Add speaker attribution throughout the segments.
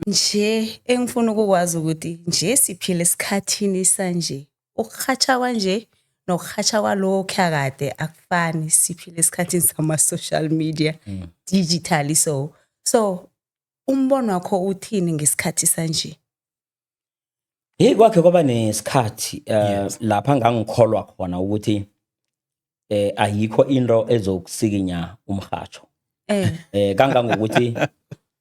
Speaker 1: Nje engifuna ukukwazi ukuthi nje siphila esikhathini sanje, ukurhatjha kwanje nokurhatjha kwalokhuya kade akufani. Siphila esikhathini sama-social media, digitally. So umbono wakho uthini ngesikhathi sanje?
Speaker 2: Hey, kwakhe kwaba nesikhathi lapha ngangikholwa khona ukuthi ayikho into ezokusikinya umrhatjho. Kangangokuthi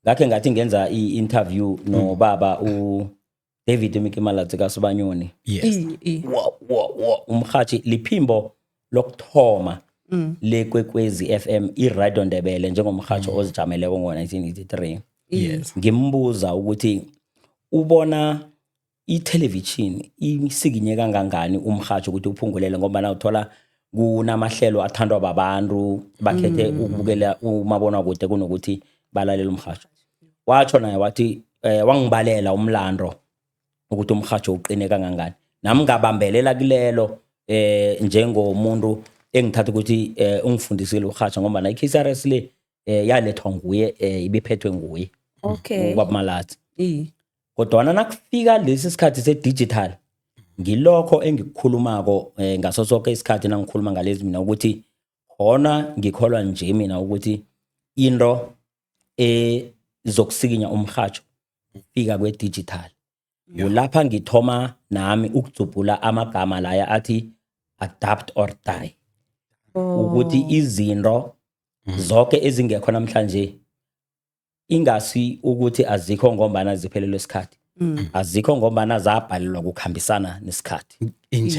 Speaker 2: ngakhe ngathi ngenza i-interview nobaba u David Miki Malatsi kaSibanyoni. Wa wa wa, umrhatjhi liphimbo lokuthoma leKwekwezi FM, iRadio Ndebele, njengomrhatjho ozijameleko ngo-1983. Ngimbuza ukuthi ubona i-television isikinye kangangani umrhatjho ukuthi uphungulele, ngombana uthola kunamahlelo athandwa babantu, bakhethe ukubukela umabonwakude kunokuthi balalele umrhatjho. Watsho naye wathi, wangibalela umlando ukuthi umrhatjho uqine kangangani. Nami ngabambelela kulelo njengomuntu engithatha ukuthi ungifundisile urhatjha, ngombana i-KCRS le yalethwa nguye, ibiphethwe nguye ubaba Malatsi. Kodwana nakufika lesi sikhathi se-digital, ngilokho engikukhulumako ngaso sonke isikhathi nangikhuluma ngalezi mina, ukuthi khona ngikholwa nje mina ukuthi into ezokusikinya umrhatjho fika kwe-digital. Kulapha ngithoma nami ukudzubhula amagama laya athi "adapt or die", ukuthi izinto zonke ezingekho namhlanje ingasi ukuthi azikho ngombana ziphelelwe isikhathi, azikho ngombana zabhalelwa kukhambisana nesikhathi.
Speaker 3: Injalo.